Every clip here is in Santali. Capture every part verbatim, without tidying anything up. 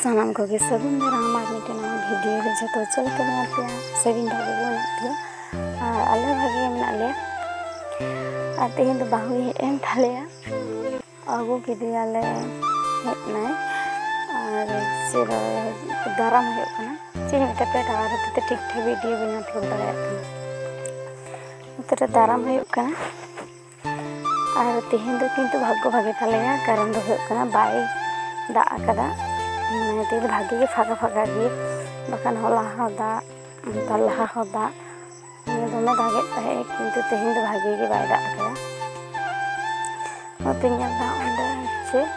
ᱥᱟᱱᱟᱢ ᱠᱚᱜᱮ ᱥᱟᱹᱜᱩᱱ ᱫᱟᱨᱟᱢ ᱟᱨ ᱢᱤᱫᱴᱮᱱ ᱱᱟᱣᱟ ᱵᱷᱤᱰᱤᱭᱳ ᱨᱮ᱾ ᱡᱚᱛᱚ ᱪᱮᱫ ᱞᱮᱠᱟ ᱢᱮᱱᱟᱜ ᱯᱮᱭᱟ? ᱥᱮ ᱵᱤᱱ ᱵᱷᱟᱜᱮ ᱜᱮ ᱢᱮᱱᱟᱜ ᱯᱮᱭᱟ? ᱟᱨ ᱟᱞᱮ ᱵᱷᱟᱜᱮ ᱜᱮ ᱢᱮᱱᱟᱜ ᱞᱮᱭᱟ᱾ ᱟᱨ ᱛᱮᱦᱮᱧ ᱫᱚ ᱵᱟᱹᱦᱩᱭ ᱦᱮᱡ ᱮᱱ ᱛᱟᱞᱮᱭᱟ, ᱟᱹᱜᱩ ᱠᱮᱫᱮᱭᱟᱞᱮ, ᱦᱮᱡ ᱮᱱᱟᱭ᱾ ᱟᱨ ᱪᱮᱫ ᱫᱟᱨᱟᱢ ᱦᱩᱭᱩᱜ ᱠᱟᱱᱟ, ᱪᱮᱫ ᱢᱤᱫᱴᱮᱱ ᱯᱮ ᱴᱟᱣᱟᱨ ᱦᱚᱛᱮᱡ ᱛᱮ ᱴᱷᱤᱠ ᱴᱷᱟᱠ ᱵᱷᱤᱰᱤᱭᱳ ᱵᱟᱹᱧ ᱟᱯᱞᱳᱰ ᱫᱟᱲᱮᱭᱟᱜ ᱠᱟᱱᱟ᱾ ᱱᱚᱛᱮ ᱨᱮ ᱫᱟᱨᱟᱢ ᱦᱩᱭᱩᱜ ᱠᱟᱱᱟ᱾ ᱟᱨ ᱛᱮᱦᱮᱧ ᱫᱚ ᱠᱤᱱᱛᱩ ᱵᱷᱟᱜᱽᱜᱚ ᱵᱷᱟᱜᱮ ᱛᱟᱞᱮᱭᱟ, ᱠᱟᱨᱚᱱ ᱫᱚ ᱦᱩᱭᱩᱜ ᱠᱟᱱᱟ ᱵᱟᱭ ᱫᱟᱜ ᱟᱠᱟᱫᱟ᱾ ᱢᱟᱱᱮ ᱛᱮᱦᱮᱧ ᱫᱚ ᱵᱷᱟᱜᱮ ᱜᱮ ᱯᱷᱟᱸᱠᱟ ᱯᱷᱟᱸᱠᱟ ᱜᱮ, ᱵᱟᱠᱷᱟᱱ ᱦᱚᱞᱟ ᱦᱚᱸ ᱫᱟᱜ, ᱛᱟᱨ ᱞᱟᱦᱟ ᱦᱚᱸ ᱫᱟᱜ, ᱢᱟᱱᱮ ᱫᱚᱢᱮ ᱫᱟᱜᱮᱫ ᱛᱟᱦᱮᱸᱜ, ᱠᱤᱱᱛᱩ ᱛᱮᱦᱮᱧ ᱫᱚ ᱵᱷᱟᱜᱮ ᱜᱮ ᱵᱟᱭ ᱫᱟᱜ ᱟᱠᱟᱫᱟ᱾ ᱚᱱᱟᱛᱮ ᱧᱮᱞ ᱫᱟ ᱚᱸᱰᱮ ᱪᱮᱫ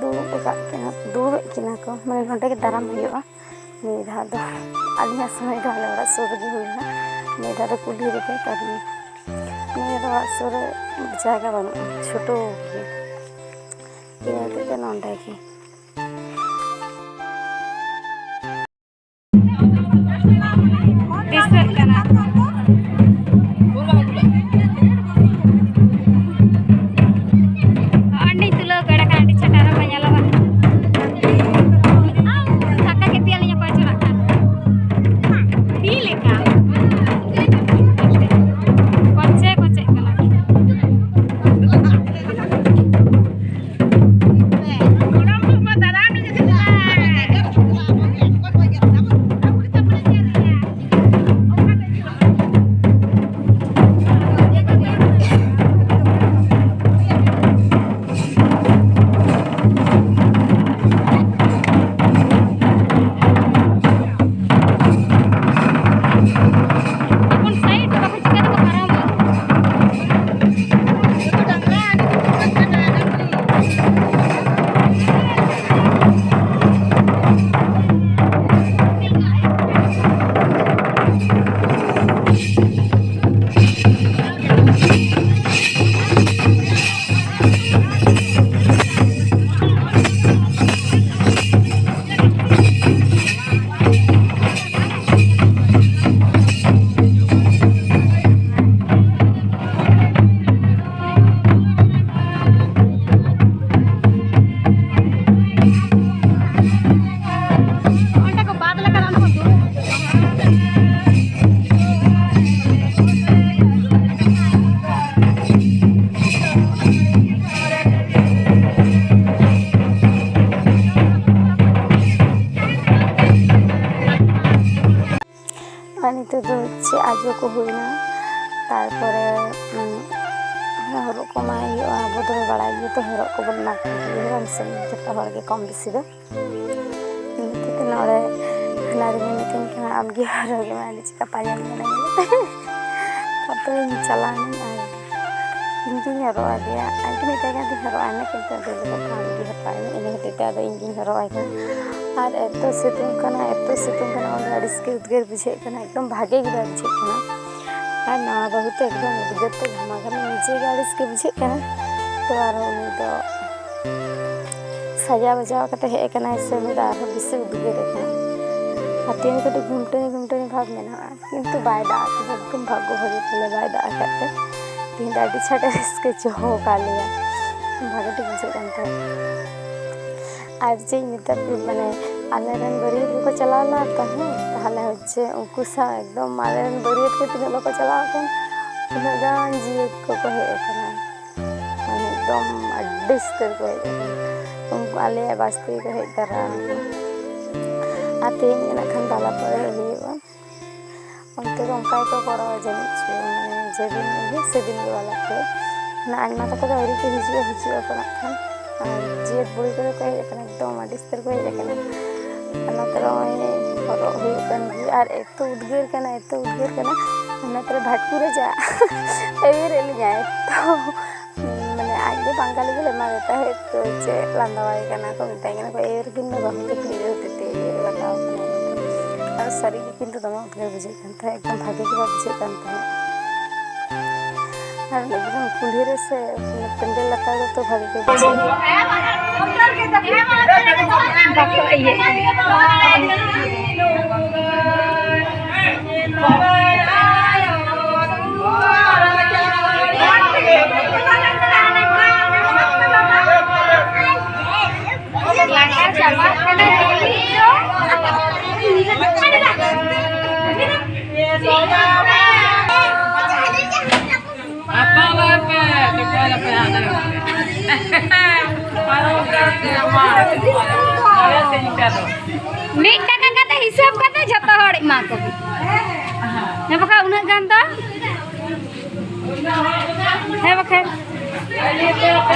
ᱫᱩᱲᱩᱵ ᱟᱠᱟᱫ ᱠᱤᱱᱟ, ᱫᱩᱲᱩᱵᱮᱫ ᱠᱤᱱᱟ ᱠᱚ, ᱢᱟᱱᱮ ᱱᱚᱸᱰᱮ ᱜᱮ ᱫᱟᱨᱟᱢ ᱦᱩᱭᱩᱜᱼᱟ᱾ ᱱᱤᱭᱟᱹ ᱫᱷᱟᱣ ᱫᱚ ᱟᱹᱞᱤᱧᱟᱜ ᱥᱚᱢᱚᱭ ᱫᱚ ᱟᱞᱮ ᱚᱲᱟᱜ ᱥᱩᱨ ᱨᱮᱜᱮ ᱦᱩᱭᱱᱟ᱾ ᱱᱤᱭᱟᱹ ᱫᱷᱟᱣ ᱫᱚ ᱠᱩᱞᱦᱤ ᱨᱮᱜᱮ, ᱠᱟᱨᱚᱱ ᱱᱤᱭᱟᱹ ᱫᱚ ᱚᱲᱟᱜ ᱥᱩᱨ ᱨᱮ ᱡᱟᱭᱜᱟ ᱵᱟᱹᱱᱩᱜᱼᱟ, ᱪᱷᱳᱴᱳ ᱜᱮ᱾ ᱤᱱᱟᱹ ᱦᱚᱛᱮᱡ ᱛᱮ ᱱᱚᱸᱰᱮ ᱜᱮ᱾ ᱫᱤᱥᱟᱹᱜ ᱠᱟᱱᱟ᱾ ᱟᱹᱰᱤ ᱛᱩᱞᱟᱹᱣ ᱯᱮᱲᱟ ᱠᱷᱟᱱ ᱟᱹᱰᱤ ᱪᱷᱟᱴᱟ ᱨᱮᱠᱚ ᱧᱮᱞᱚᱜᱼᱟ᱾ ᱫᱷᱟᱠᱟ ᱠᱮᱫ ᱯᱮᱭᱟᱞᱤᱧ ᱚᱠᱚᱭ ᱪᱚ ᱱᱟᱜ ᱠᱷᱟᱱ᱾ ᱛᱤ ᱞᱮᱠᱟ᱾ ᱠᱚᱪᱮ ᱠᱚᱪᱮᱜ ᱠᱟᱱᱟ᱾ ᱟᱡᱚ ᱠᱚ ᱦᱩᱭᱱᱟ, ᱛᱟᱨᱯᱚᱨᱮ ᱦᱚᱨᱚᱜ ᱠᱚ ᱮᱢᱟᱭ ᱦᱩᱭᱩᱜᱼᱟ᱾ ᱟᱵᱚ ᱫᱚ ᱵᱟᱲᱟᱭ ᱜᱮᱭᱟ ᱛᱚ, ᱦᱚᱨᱚᱜ ᱠᱚᱵᱚᱱ ᱮᱢᱟ ᱠᱚ ᱜᱮᱭᱟ ᱵᱟᱝ ᱥᱮ, ᱡᱚᱛᱚ ᱦᱚᱲ ᱜᱮ ᱠᱚᱢ ᱵᱮᱥᱤ ᱫᱚ᱾ ᱤᱱᱟᱹ ᱛᱮᱜᱮ ᱱᱚᱰᱮ ᱦᱟᱱᱟ ᱨᱮᱜᱮ ᱢᱤᱛᱟᱹᱧ ᱠᱟᱱᱟ, "ᱟᱢ ᱜᱮ ᱦᱚᱨᱚᱜ ᱮᱢᱟ ᱞᱮ, ᱪᱮᱠᱟ ᱯᱟᱸᱡᱟᱢ ᱠᱟᱱᱟ?" ᱛᱟᱨᱯᱚᱨᱮᱧ ᱪᱟᱞᱟᱣ ᱮᱱᱟᱹᱧ ᱟᱨ ᱤᱧ ᱜᱤᱧ ᱦᱚᱨᱚᱜ ᱟᱫᱮᱭᱟ᱾ ᱟᱡ ᱜᱮ ᱢᱤᱛᱟᱹᱧ ᱠᱟᱱ ᱛᱤᱧ, "ᱦᱚᱨᱚᱜ ᱟᱭ ᱢᱮ," ᱠᱤᱱᱛᱩ ᱟᱫᱚ ᱞᱟᱹᱭ ᱫᱟ, "ᱟᱢ ᱜᱮ ᱦᱚᱨᱚᱜ ᱟᱭ ᱢᱮ," ᱤᱱᱟᱹ ᱦᱚᱛᱮᱡ ᱛᱮ ᱟᱫᱚ ᱤᱧ ᱜᱤᱧ ᱦᱚᱨᱚᱜ ᱟᱭ ᱠᱟᱱᱟ᱾ ᱟᱨ ᱮᱛᱚ ᱥᱤᱛᱩᱝ ᱠᱟᱱᱟ, ᱮᱛᱚ ᱥᱤᱛᱩᱝ ᱠᱟᱱᱟ, ᱚᱸᱰᱮ ᱟᱹᱰᱤ ᱨᱟᱹᱥᱠᱟᱹ ᱩᱫᱽᱜᱟᱹᱨ ᱵᱩᱡᱷᱟᱹᱜ ᱠᱟᱱᱟ, ᱮᱠᱫᱚᱢ ᱵᱷᱟᱜᱮ ᱜᱮ ᱵᱟᱭ ᱵᱩᱡᱷᱟᱹᱜ ᱠᱟᱱᱟ᱾ ᱟᱨ ᱱᱟᱣᱟ ᱵᱟᱹᱦᱩ ᱛᱚ ᱮᱠᱫᱚᱢ ᱩᱫᱽᱜᱟᱹᱨ ᱛᱮ ᱜᱷᱟᱢᱟ ᱜᱷᱟᱢᱤ, ᱱᱤᱡᱮ ᱜᱮ ᱟᱹᱲᱤᱥ ᱜᱮ ᱵᱩᱡᱷᱟᱹᱜ ᱠᱟᱱᱟ᱾ ᱛᱚ ᱟᱨ ᱩᱱᱤ ᱫᱚ ᱥᱟᱡᱟᱣ ᱵᱟᱡᱟᱣ ᱠᱟᱛᱮ ᱦᱮᱡ ᱟᱠᱟᱱᱟᱭ ᱥᱮ, ᱩᱱᱤ ᱫᱚ ᱟᱨᱦᱚᱸ ᱵᱮᱥᱤ ᱩᱫᱽᱜᱟᱹᱨ ᱟᱠᱟᱱᱟ᱾ ᱟᱨ ᱛᱮᱦᱮᱧ ᱠᱟᱹᱴᱤᱡ ᱜᱷᱩᱢᱴᱟᱹᱱᱤ ᱜᱷᱩᱢᱴᱟᱹᱱᱤ ᱵᱷᱟᱵᱽ ᱢᱮᱱᱟᱜᱼᱟ, ᱠᱤᱱᱛᱩ ᱵᱟᱭ ᱫᱟᱜ ᱟᱠᱟᱫᱟ, ᱮᱠᱫᱚᱢ ᱵᱷᱟᱜᱽᱜᱚ ᱵᱷᱟᱜᱮ ᱛᱟᱞᱮ ᱵᱟᱭ ᱫᱟᱜ ᱟᱠᱟᱫ ᱛᱮ ᱛᱮᱦᱮᱧ ᱫᱚ ᱟᱹᱰᱤ ᱪᱷᱟᱴᱮ ᱨᱟᱹᱥᱠᱟᱹ ᱪᱚ ᱟᱠᱟᱫ ᱞᱮᱭᱟ, ᱵᱷᱟᱜᱮ ᱴᱷᱤᱠ ᱵᱩᱡᱷᱟᱹᱜ ᱠᱟᱱ ᱛᱟᱦᱮᱸᱫ᱾ ᱟᱨ ᱪᱮᱫ ᱤᱧ ᱢᱮᱛᱟ ᱯᱮ, ᱢᱟᱱᱮ ᱟᱞᱮ ᱨᱮᱱ ᱵᱟᱹᱨᱭᱟᱹᱛ ᱠᱚᱠᱚ ᱪᱟᱞᱟᱣ ᱞᱮᱱᱟ ᱛᱚ, ᱦᱮᱸ, ᱛᱟᱦᱚᱞᱮ ᱦᱚᱪᱪᱷᱮ ᱩᱱᱠᱩ ᱥᱟᱶ ᱮᱠᱫᱚᱢ ᱟᱞᱮ ᱨᱮᱱ ᱵᱟᱹᱨᱭᱟᱹᱛ ᱠᱚ ᱛᱤᱱᱟᱹᱜ ᱵᱟᱠᱚ ᱪᱟᱞᱟᱣ ᱟᱠᱟᱱ, ᱩᱱᱟᱹᱜ ᱜᱟᱱ ᱡᱤᱭᱟᱹᱛ ᱠᱚᱠᱚ ᱦᱮᱡ ᱟᱠᱟᱱᱟ᱾ ᱢᱟᱱᱮ ᱮᱠᱫᱚᱢ ᱟᱹᱰᱤ ᱩᱥᱛᱟᱹᱨ ᱠᱚ ᱦᱮᱡ ᱟᱠᱟᱱᱟ᱾ ᱩᱱᱠᱩ ᱟᱞᱮᱭᱟᱜ ᱵᱟᱥ ᱛᱮᱜᱮ ᱠᱚ ᱦᱮᱡ ᱛᱟᱨᱟ ᱟᱠᱟᱱᱟ᱾ ᱟᱨ ᱛᱮᱦᱮᱧ ᱜᱮ ᱱᱟᱜ ᱠᱷᱟᱱ ᱵᱟᱞᱟ ᱯᱟᱹᱲᱦᱟᱹ ᱦᱩᱭᱩᱜᱼᱟ᱾ ᱚᱱᱛᱮ ᱫᱚ ᱚᱱᱠᱟ ᱜᱮᱠᱚ ᱠᱚᱨᱟᱣᱟ ᱡᱟᱹᱱᱤᱡ ᱪᱚ, ᱢᱟᱱᱮ ᱡᱮᱫᱤᱱ ᱤᱭᱟᱹ ᱥᱮᱫᱤᱱ ᱜᱮ ᱵᱟᱞᱟ ᱯᱟᱹᱲᱦᱟᱹ᱾ ᱢᱟᱱᱮ ᱟᱡ ᱢᱟ ᱛᱟᱠᱚ ᱫᱚ ᱟᱹᱣᱨᱤ ᱠᱚ ᱦᱤᱡᱩᱜᱼᱟ, ᱦᱤᱡᱩᱜ ᱟᱠᱚ ᱱᱟᱜ ᱠᱷᱟᱱ᱾ ᱟᱨ ᱡᱤᱭᱟᱹᱛ ᱵᱩᱲᱦᱤ ᱠᱚᱫᱚ ᱠᱚ ᱦᱮᱡ ᱟᱠᱟᱱᱟ, ᱮᱠᱫᱚᱢ ᱟᱹᱰᱤ ᱩᱥᱛᱟᱹᱨ ᱠᱚ ᱦᱮᱡ ᱟᱠᱟᱱᱟ᱾ ᱟᱨ ᱱᱚᱛᱮ ᱨᱮ ᱱᱚᱜᱼᱚᱭ ᱦᱚᱨᱚᱜ ᱦᱩᱭᱩᱜ ᱠᱟᱱ ᱜᱮᱭᱟ, ᱟᱨ ᱮᱛᱚ ᱩᱫᱽᱜᱟᱹᱨ ᱠᱟᱱᱟ, ᱮᱛᱚ ᱩᱫᱽᱜᱟᱹᱨ ᱠᱟᱱᱟ, ᱱᱚᱛᱮ ᱨᱮ ᱵᱷᱟᱴᱠᱩ ᱨᱮ ᱡᱟ ᱮᱭᱮᱨᱮᱫ ᱞᱤᱧᱟᱭ ᱛᱚ᱾ ᱢᱟᱱᱮ ᱟᱡ ᱫᱚ ᱵᱟᱝᱜᱟᱞᱤ ᱜᱮᱞᱮ ᱮᱢᱟᱫᱮ ᱛᱟᱦᱮᱸᱫ, ᱛᱚ ᱪᱮᱫ ᱞᱟᱸᱫᱟᱣᱟᱭ ᱠᱟᱱᱟ ᱠᱚ, ᱢᱮᱛᱟᱭ ᱠᱟᱱᱟ ᱠᱚ, "ᱮᱭᱮᱨ ᱠᱤᱱ ᱫᱚ ᱵᱟᱹᱦᱩ ᱫᱚ ᱠᱩᱲᱤ ᱜᱤᱫᱽᱨᱟᱹ ᱦᱚᱛᱮᱡ ᱛᱮ ᱮᱭᱮᱨ ᱞᱟᱜᱟᱣ ᱠᱟᱱᱟ ᱢᱮᱱᱛᱮ᱾" ᱟᱨ ᱥᱟᱹᱨᱤ ᱜᱮ ᱠᱤᱱᱛᱩ ᱫᱚᱢᱮ ᱩᱫᱽᱜᱟᱹᱨ ᱵᱩᱡᱷᱟᱹᱜ ᱠᱟᱱ ᱛᱟᱦᱮᱸᱫ, ᱮᱠᱫᱚᱢ ᱵᱷᱟᱜᱮ ᱜᱮ ᱵᱟᱭ ᱵᱩᱡᱷᱟᱹᱜ ᱠᱟᱱ ᱛᱟᱦᱮᱸᱫ᱾ ᱟᱨ ᱮᱠᱫᱚᱢ ᱠᱩᱞᱦᱤ ᱨᱮ ᱥᱮ ᱯᱮᱱᱰᱮᱞ ᱞᱟᱛᱟᱨ ᱨᱮᱫᱚ ᱵᱷᱟᱜᱮ ᱜᱮ ᱵᱩᱡᱷᱟᱹᱜᱼᱟ᱾ ᱵᱟᱠᱚ ᱤᱭᱟᱹᱜ ᱠᱟᱱᱟ᱾ ᱞᱟᱸᱜᱟ ᱪᱟᱵᱟᱜ ᱠᱟᱱᱟ᱾ ᱟᱯᱟ ᱞᱟᱹᱭ ᱯᱮ, ᱪᱮᱫ ᱠᱚ ᱞᱟᱹᱭ ᱯᱮ, ᱦᱟᱸᱰᱮ ᱯᱟᱨᱚᱢ ᱠᱟᱛᱮ ᱢᱟ, ᱪᱮᱫ ᱠᱚ ᱞᱟᱹᱭ ᱯᱮ, ᱤᱱᱠᱟ ᱫᱚ᱾ ᱢᱤᱫ ᱴᱟᱠᱟ ᱠᱟᱛᱮ ᱦᱤᱥᱟᱹᱵ ᱠᱟᱛᱮ ᱡᱷᱚᱛᱚ ᱦᱚᱲ ᱮᱢᱟ ᱠᱚ ᱢᱮ᱾ ᱦᱮᱸ ᱵᱟᱠᱷᱟᱡ ᱩᱱᱟᱹᱜ ᱜᱟᱱ ᱫᱚ᱾ ᱦᱮᱸ ᱵᱟᱠᱷᱟᱡ᱾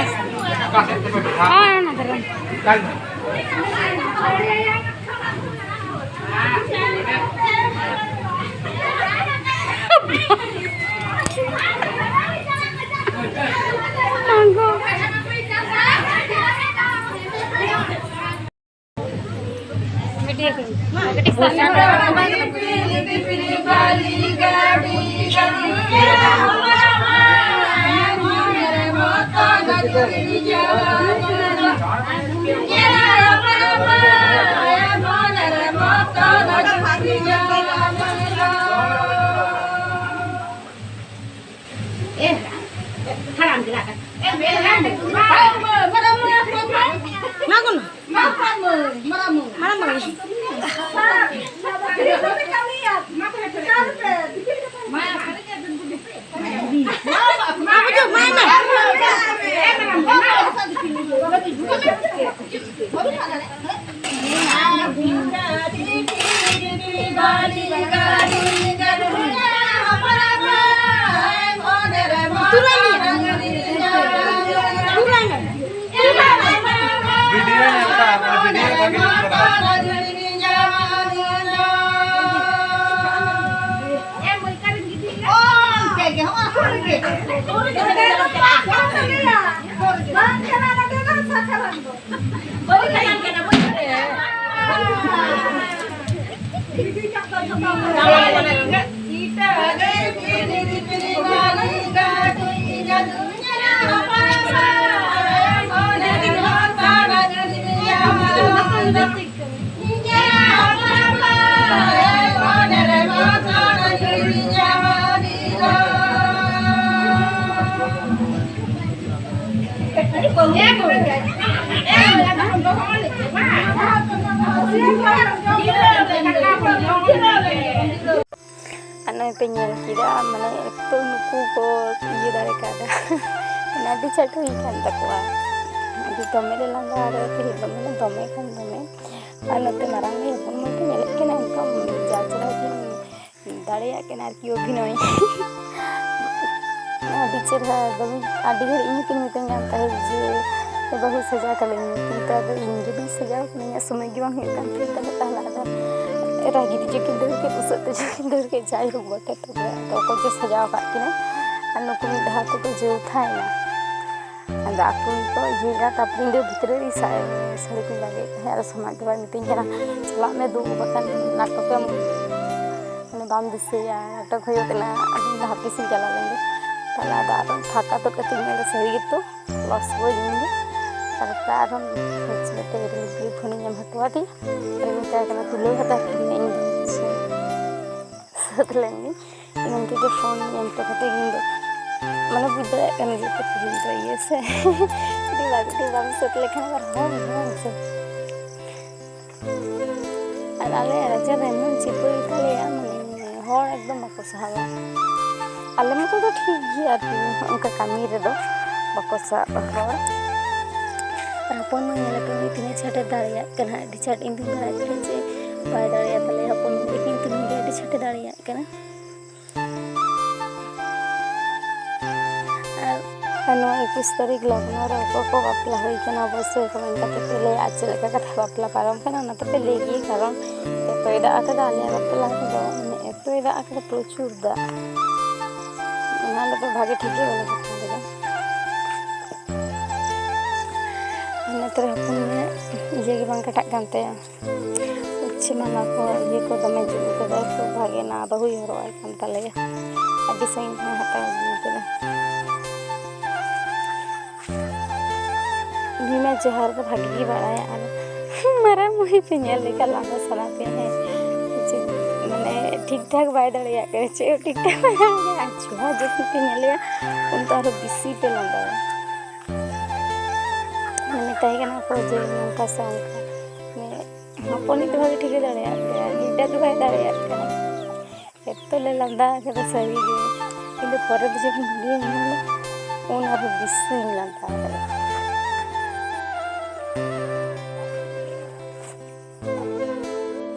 ᱦᱮᱸ, ᱚᱱᱟ ᱫᱷᱟᱨᱮ᱾ ᱢᱟᱲᱟᱝ ᱢᱟᱲᱟᱝ᱾ ᱵᱷᱤᱰᱤᱭᱳ ᱧᱮᱞ ᱠᱟᱜ ᱟᱢ, ᱵᱷᱤᱰᱤᱭᱳ ᱵᱷᱟᱜᱮ ᱧᱮᱞ ᱠᱟᱜ ᱟᱢ᱾ ᱟᱨ ᱱᱚᱜᱼᱚᱭ ᱯᱮ ᱧᱮᱞ ᱠᱮᱫᱟ, ᱢᱟᱱᱮ, ᱮᱠᱫᱚᱢ ᱱᱩᱠᱩ ᱠᱚ ᱤᱭᱟᱹ ᱫᱟᱲᱮ ᱠᱟᱣᱫᱟ᱾ ᱢᱟᱱᱮ, ᱟᱹᱰᱤ ᱪᱷᱟᱴ ᱦᱩᱭ ᱠᱟᱱ ᱛᱟᱠᱚᱣᱟ᱾ ᱟᱹᱰᱤ ᱫᱚᱢᱮ ᱞᱮ ᱞᱟᱸᱫᱟ ᱟᱨ ᱛᱮᱦᱮᱧ ᱫᱚᱢᱮ ᱞᱮ ᱫᱚᱢᱮ ᱠᱷᱟᱱ ᱫᱚᱢᱮ᱾ ᱟᱨ ᱱᱚᱛᱮ ᱢᱟᱨᱟᱝ ᱜᱮ ᱦᱚᱯᱚᱱ ᱢᱟᱹᱭ ᱠᱚ ᱧᱮᱞᱮᱫ ᱠᱟᱱᱟ, ᱮᱠᱫᱚᱢ ᱡᱟ ᱪᱮᱦᱨᱟ ᱠᱤᱱ ᱫᱟᱲᱮᱭᱟᱜ ᱠᱟᱱᱟ ᱟᱨᱠᱤ ᱚᱵᱷᱤᱱᱚᱭ᱾ ᱟᱹᱰᱤ ᱪᱮᱨᱦᱟ ᱫᱚᱢᱮ, ᱟᱹᱰᱤ ᱜᱷᱟᱹᱲᱤᱡ ᱤᱧ ᱦᱚᱸᱠᱤᱱ ᱢᱤᱛᱟᱹᱧ ᱠᱟᱱ ᱛᱟᱦᱮᱸᱫ ᱡᱮ, "ᱮ ᱵᱟᱹᱦᱩ, ᱥᱟᱡᱟᱣ ᱠᱟᱹᱞᱤᱧ ᱢᱮ," ᱠᱤᱱᱛᱩ ᱟᱫᱚ ᱤᱧ ᱜᱮ ᱵᱟᱹᱧ ᱥᱟᱡᱟᱣ ᱠᱟᱱᱟ, ᱤᱧᱟᱹᱜ ᱥᱚᱢᱚᱭ ᱜᱮ ᱵᱟᱝ ᱦᱩᱭᱩᱜ ᱠᱟᱱ ᱛᱤᱧ ᱛᱟᱦᱮᱸᱫ᱾ ᱛᱟᱦᱚᱞᱮ ᱟᱫᱚ ᱨᱟᱹᱜᱤ ᱛᱮᱪᱚ ᱠᱤᱱ ᱫᱟᱹᱲ ᱠᱮᱫ, ᱩᱥᱟᱹᱫ ᱛᱮᱪᱚ ᱠᱤᱱ ᱫᱟᱹᱲ ᱠᱮᱫ, ᱡᱟᱭᱦᱳᱠ ᱵᱚᱴᱮ ᱛᱚᱵᱮ ᱟᱫᱚ ᱚᱠᱚᱭ ᱪᱚ ᱥᱟᱡᱟᱣ ᱟᱠᱟᱫ ᱠᱤᱱᱟ᱾ ᱟᱨ ᱱᱩᱠᱩ ᱢᱤᱫ ᱫᱷᱟᱣ ᱛᱮᱠᱚ ᱡᱟᱹᱣᱛᱷᱟᱭᱮᱱᱟ᱾ ᱟᱫᱚ ᱟᱠᱚ ᱜᱮᱠᱚ ᱤᱭᱟᱹᱭᱮᱫᱟ, ᱛᱟᱨᱯᱚᱨᱮ ᱤᱧ ᱫᱚ ᱵᱷᱤᱛᱨᱤ ᱨᱮ ᱥᱟ-, ᱥᱟᱹᱲᱤ ᱠᱚᱧ ᱵᱟᱸᱫᱮᱭᱮᱫ ᱛᱟᱦᱮᱸᱫ᱾ ᱟᱫᱚ ᱥᱚᱢᱟᱡᱽ ᱫᱚ ᱵᱟᱭ ᱢᱤᱛᱟᱹᱧ ᱠᱟᱱᱟ, "ᱪᱟᱞᱟᱜ ᱢᱮ ᱫᱩ, ᱵᱟᱠᱷᱟᱱ ᱱᱟᱴᱚᱠᱮᱢ, ᱢᱟᱱᱮ, ᱵᱟᱢ ᱫᱤᱥᱟᱹᱭᱟ, ᱱᱟᱴᱚᱠ ᱦᱩᱭᱩᱜ ᱠᱟᱱᱟ, ᱟᱫᱚ ᱦᱟᱯᱮ ᱥᱮᱧ ᱪᱟᱞᱟᱣ ᱞᱮᱱ ᱜᱮ᱾" ᱛᱟᱦᱞᱮ ᱟᱫᱚ ᱟᱨᱚ ᱯᱷᱟᱸᱠᱟ ᱛᱩᱫ ᱠᱟᱛᱮᱧ ᱢᱮᱱᱫᱟ, "ᱥᱟᱹᱨᱤ ᱜᱮᱛᱚ, ᱞᱚᱥ ᱵᱟᱹᱧ ᱢᱮᱱᱫᱟ᱾" ᱛᱟᱨᱯᱚᱨᱮ ᱟᱨᱦᱚᱸ ᱢᱤᱫᱴᱮᱡ ᱨᱤᱞ ᱯᱷᱳᱱᱤᱧ ᱮᱢ ᱦᱚᱴᱚ ᱟᱫᱮᱭᱟ, ᱟᱨ ᱢᱮᱛᱟᱭ ᱠᱟᱱᱟ, "ᱛᱩᱞᱟᱹᱣ ᱦᱟᱛᱟᱲ ᱠᱟᱹᱧ ᱢᱮ, ᱤᱧ ᱫᱚ ᱥᱟᱹᱛ ᱞᱮᱱ ᱜᱤᱧ᱾" ᱤᱱᱟᱹ ᱛᱮᱜᱮ ᱯᱷᱳᱱ ᱮᱢ ᱦᱚᱴᱚ ᱠᱟᱛᱮ ᱤᱧ ᱫᱚ, ᱢᱟᱱᱮ, ᱵᱩᱡᱽ ᱫᱟᱲᱮᱭᱟᱜ ᱠᱟᱱ ᱜᱮᱭᱟ ᱯᱮ, ᱛᱮᱦᱮᱧ ᱫᱚ ᱤᱭᱟᱹ ᱥᱮ, ᱡᱩᱫᱤ ᱵᱟᱝ, ᱡᱩᱫᱤ ᱵᱟᱢ ᱥᱟᱹᱛ ᱞᱮᱠᱷᱟᱱ ᱟᱵᱟᱨ ᱦᱚᱲ ᱦᱚᱲ ᱥᱮ᱾ ᱟᱨ ᱟᱞᱮᱭᱟᱜ ᱨᱟᱪᱟ ᱫᱚ ᱮᱢᱚᱱ ᱪᱤᱯᱟᱹ ᱜᱮᱛᱟᱞᱮᱭᱟ, ᱢᱟᱱᱮ, ᱦᱚᱲ ᱮᱠᱫᱚᱢ ᱵᱟᱠᱚ ᱥᱟᱦᱟᱣᱟ᱾ ᱟᱞᱮ ᱢᱚᱛᱚ ᱫᱚ ᱴᱷᱤᱠ ᱜᱮᱭᱟ ᱟᱨᱠᱤ, ᱚᱱᱠᱟ ᱠᱟᱹᱢᱤ ᱨᱮᱫᱚ ᱵᱟᱠᱚ ᱥᱟᱦᱟᱣᱟ ᱦᱚᱲ᱾ ᱟᱨ ᱦᱚᱯᱚᱱ ᱢᱟ ᱧᱮᱞᱮ ᱯᱮ, ᱩᱱᱤ ᱛᱤᱱᱟᱹᱜ ᱪᱷᱟᱴᱮ ᱫᱟᱲᱮᱭᱟᱜ ᱠᱟᱱᱟ, ᱟᱹᱰᱤ ᱪᱷᱟᱴ᱾ ᱤᱧ ᱫᱩᱧ ᱵᱟᱲᱟᱭ ᱛᱟᱦᱮᱸᱫ ᱡᱮ ᱵᱟᱭ ᱫᱟᱲᱮᱭᱟᱜ ᱛᱟᱞᱮᱭᱟ ᱦᱚᱯᱚᱱ ᱢᱟ, ᱞᱮᱠᱤᱱ ᱛᱮᱦᱮᱧ ᱜᱮ ᱟᱹᱰᱤ ᱪᱷᱟᱴᱮ ᱫᱟᱲᱮᱭᱟᱜ ᱠᱟᱱᱟ᱾ ᱟᱨ, ᱟᱨ ᱱᱚᱣᱟ ᱮᱠᱩᱥ ᱛᱟᱹᱨᱤᱠᱷ ᱞᱚᱜᱱᱚ ᱨᱮ ᱚᱠᱚᱭ ᱠᱚ ᱵᱟᱯᱞᱟ ᱦᱩᱭ ᱠᱟᱱᱟ, ᱚᱵᱚᱥᱥᱳᱭ ᱠᱚᱢᱮᱱᱴ ᱠᱟᱛᱮ ᱯᱮ ᱞᱟᱹᱭᱟ, ᱟᱨ ᱪᱮᱫ ᱞᱮᱠᱟ ᱠᱟᱛᱷᱟ ᱵᱟᱯᱞᱟ ᱯᱟᱨᱚᱢ ᱠᱟᱱᱟ, ᱚᱱᱟ ᱛᱚᱯᱮ ᱞᱟᱹᱭ ᱜᱮᱭᱟ᱾ ᱠᱟᱨᱚᱱ ᱮᱛᱚᱭ ᱫᱟᱜ ᱟᱠᱟᱫᱟ ᱟᱞᱮᱭᱟᱜ ᱵᱟᱯᱞᱟ ᱨᱮᱫᱚ, ᱢᱟᱱᱮ, ᱮᱛᱚᱭ ᱫᱟᱜ ᱟᱠᱟᱫᱟ, ᱯᱨᱚᱪᱩᱨ ᱫᱟᱜ᱾ ᱚᱱᱟ ᱦᱤᱞᱳᱜ ᱫᱚ ᱵᱷᱟᱜᱮ ᱴᱷᱤᱠ ᱜᱮ ᱵᱟᱞᱮ ᱵᱟᱯᱞᱟ ᱞᱮᱫᱟ᱾ ᱚᱱᱟᱛᱮ ᱦᱚᱯᱚᱱ ᱜᱮ ᱤᱭᱟᱹ ᱜᱮ ᱵᱟᱝ ᱠᱟᱴᱟᱜ ᱠᱟᱱ ᱛᱟᱭᱟ᱾ ᱩᱪᱪᱷᱤ ᱢᱟᱞᱟ ᱠᱚ, ᱤᱭᱟᱹ ᱠᱚ ᱫᱚᱢᱮ ᱡᱩᱛ ᱠᱟᱫᱟᱭ, ᱠᱷᱩᱵ ᱵᱷᱟᱜᱮ ᱱᱟᱣᱟ ᱵᱟᱹᱦᱩᱭ ᱦᱚᱨᱚᱜ ᱟᱭ ᱠᱟᱱ ᱛᱟᱞᱮᱭᱟ᱾ ᱟᱹᱰᱤ ᱥᱟᱺᱜᱤᱧ ᱠᱷᱚᱱ ᱦᱟᱛᱟᱣ ᱟᱹᱜᱩ ᱠᱟᱫᱟ᱾ ᱩᱱᱤ ᱢᱟ ᱡᱚᱦᱟᱨ ᱫᱚ ᱵᱷᱟᱜᱮ ᱜᱮ ᱵᱟᱲᱟᱭᱟ, ᱟᱨ ᱢᱟᱨᱟᱝ ᱢᱟᱹᱭ ᱯᱮ ᱧᱮᱞ ᱞᱮᱠᱟ ᱞᱟᱸᱫᱟ ᱥᱟᱱᱟ ᱯᱮᱭᱟ, ᱦᱮᱸ᱾ ᱪᱮᱫ, ᱢᱟᱱᱮ, ᱴᱷᱤᱠ ᱴᱷᱟᱠ ᱵᱟᱭ ᱫᱟᱲᱮᱭᱟᱜ ᱠᱟᱱᱟ, ᱪᱮᱫ ᱦᱚᱸ ᱴᱷᱤᱠ ᱴᱷᱟᱠ ᱵᱟᱭ ᱫᱟᱲᱮᱭᱟᱜ ᱠᱟᱱᱟ᱾ ᱟᱨ ᱡᱚᱦᱟᱨ ᱡᱚᱠᱷᱚᱱ ᱯᱮ ᱧᱮᱞᱮᱭᱟ, ᱩᱱ ᱫᱚ ᱟᱨᱦᱚᱸ ᱵᱮᱥᱤ ᱯᱮ ᱞᱟᱸᱫᱟᱭᱟ᱾ ᱢᱮᱛᱟᱭ ᱠᱟᱱᱟ ᱠᱚ ᱡᱮ ᱱᱚᱝᱠᱟ ᱥᱮ ᱚᱱᱠᱟ, ᱢᱟᱱᱮ, ᱦᱚᱯᱚᱱᱤᱡ ᱫᱚ ᱵᱷᱟᱜᱮ ᱴᱷᱤᱠᱮ ᱫᱟᱲᱮᱭᱟᱜ ᱠᱟᱱᱟ, ᱜᱤᱫᱽᱨᱟᱹ ᱫᱚ ᱵᱟᱭ ᱫᱟᱲᱮᱭᱟᱜ ᱠᱟᱱᱟ᱾ ᱮᱛᱚ ᱞᱮ ᱞᱟᱸᱫᱟ ᱠᱮᱫᱟ ᱥᱟᱹᱨᱤ ᱜᱮ᱾ ᱤᱧ ᱫᱚ ᱯᱚᱨᱮ ᱫᱚ ᱡᱚᱠᱷᱚᱱ ᱵᱷᱤᱰᱤᱭᱳᱧ ᱧᱮᱞᱟ, ᱩᱱ ᱟᱨᱦᱚᱸ ᱵᱮᱥᱤᱧ ᱞᱟᱸᱫᱟ ᱠᱮᱫᱟ᱾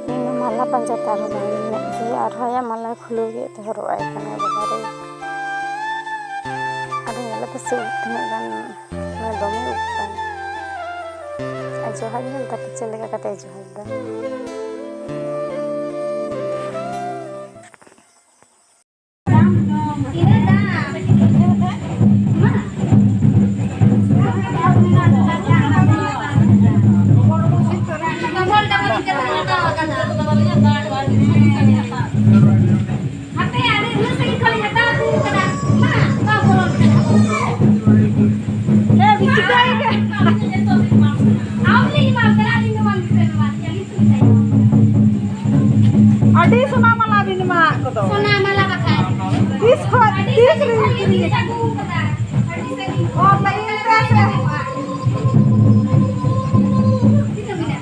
ᱤᱧ ᱢᱟ ᱢᱟᱞᱟ ᱯᱟᱸᱡᱟ ᱛᱮ ᱟᱨᱦᱚᱸ ᱵᱟᱝ ᱢᱮᱫ ᱫᱤᱭᱮ ᱟᱨᱦᱚᱸ ᱟᱭᱟᱜ ᱢᱟᱞᱟ ᱠᱷᱩᱞᱟᱹᱣ ᱠᱮᱫ ᱛᱮ ᱦᱚᱨᱚᱜ ᱟᱭ ᱠᱟᱱᱟᱭ ᱵᱟᱵᱟ ᱨᱮ᱾ ᱟᱫᱚ ᱧᱮᱞ ᱯᱮᱥᱮ ᱩᱵ ᱛᱤᱱᱟᱹᱜ ᱜᱟᱱ, ᱢᱟᱱᱮ ᱫᱚᱢᱮ ᱩᱵ ᱠᱟᱱᱟ᱾ ᱟᱨ ᱡᱚᱦᱟᱨ ᱧᱮᱞ ᱛᱟᱯᱮ ᱪᱮᱫ ᱞᱮᱠᱟ ᱠᱟᱛᱮ ᱡᱚᱦᱟᱨ ᱫᱟ᱾ ᱦᱟᱯᱮ, ᱟᱞᱮ ᱩᱱᱟᱹᱜ ᱥᱟᱺᱜᱤᱧ ᱠᱷᱚᱱ ᱞᱮ ᱦᱟᱛᱟᱣ ᱟᱹᱜᱩ ᱠᱟᱫᱟ᱾ ᱢᱟ, ᱵᱟᱢ ᱵᱚᱞᱚᱱ ᱠᱟᱱᱟ᱾ ᱦᱮᱸ, ᱵᱤᱪᱤᱛᱨᱟ ᱜᱮ᱾ ᱟᱢ ᱞᱤᱧ ᱮᱢᱟᱢ ᱠᱟᱱᱟ, ᱟᱹᱞᱤᱧ ᱫᱚ ᱵᱟᱝ ᱫᱤᱥᱟᱹ ᱮᱢᱟ ᱞᱤᱧᱟ, ᱟᱹᱞᱤᱧ ᱥᱩᱫᱷᱟᱹ᱾ ᱟᱹᱰᱤ ᱥᱚᱱᱟ ᱢᱟᱞᱟ ᱵᱤᱱ ᱮᱢᱟᱜ ᱠᱚᱫᱚ᱾ ᱥᱚᱱᱟ ᱢᱟᱞᱟ ᱵᱟᱠᱷᱟᱡ᱾ ᱛᱤᱥ ᱠᱷᱚᱡ, ᱟᱹᱰᱤ ᱛᱤᱥ ᱥᱟᱺᱜᱤᱧ ᱨᱮ? ᱠᱷᱚᱱ ᱞᱤᱧ ᱟᱹᱜᱩ ᱠᱟᱫᱟ᱾ ᱟᱹᱰᱤ ᱥᱟᱺᱜᱤᱧ᱾ ᱚᱱᱞᱟᱭᱤᱱ ᱨᱮ ᱥᱮ? ᱛᱤᱱᱟᱹᱜ ᱢᱮᱱᱟᱜᱼᱟ?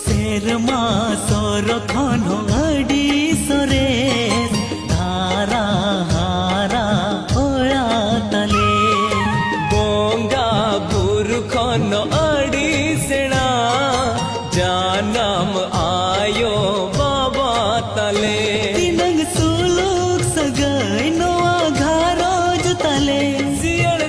ᱥᱮᱨᱢᱟ ᱥᱚᱨ ᱠᱷᱚᱱ ᱦᱚᱸ ᱟᱹᱰᱤ ᱥᱚᱨᱮᱥ, ᱫᱷᱟᱨᱟ ᱦᱟᱨᱟ ᱚᱲᱟᱜ ᱛᱟᱞᱮ᱾ ᱵᱚᱸᱜᱟ ᱵᱩᱨᱩ ᱠᱷᱚᱱ ᱟᱹᱰᱤ ᱥᱮᱬᱟ, ᱡᱟᱱᱟᱢ ᱟᱭᱳ ᱵᱟᱵᱟ ᱛᱟᱞᱮ᱾ ᱛᱤᱱᱟᱹᱝ ᱥᱩᱞᱩᱠ ᱥᱟᱹᱜᱟᱹᱭ ᱱᱚᱣᱟ ᱜᱷᱟᱨᱚᱸᱡᱽ ᱛᱟᱞᱮ᱾ ᱡᱤᱭᱟᱹᱲ